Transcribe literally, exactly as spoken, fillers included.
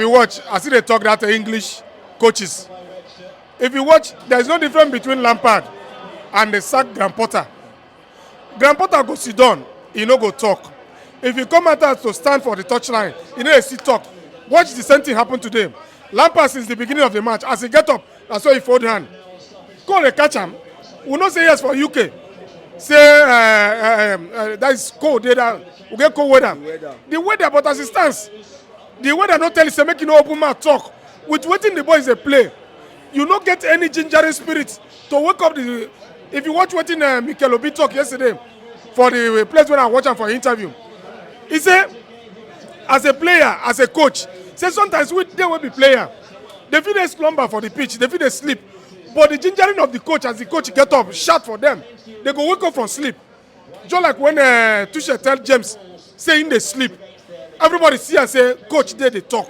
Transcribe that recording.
If you watch, I see they talk that English coaches. If you watch, there is no difference between Lampard and the sack Graham Potter. Graham Potter go sit down, he no go talk. If he come out to stand for the touchline, he no dey see talk. Watch the same thing happen today. Lampard, since the beginning of the match, as he get up, na so he fold hand. Cole dey catch am. We know say yes for U K. Say uh, uh, um, uh, that is cold dey down. We get cold weather. The weather, but as it stands, the weather no tell you say make you no open mouth talk. With wetin the boys dey play, you no get any gingering spirit to wake up the. If you watch wetin uh, Mikel Obi talk yesterday for the place when I watch am for interview, he say as a player, as a coach, say sometimes we dey wey be player, they fit dey slumber for the pitch, they fit dey sleep, but the gingering of the coach, as the coach get up, shout for them, they go wake up from sleep. Just like when uh, Tuchel tell James say him dey sleep, everybody see am say coach dey dey talk.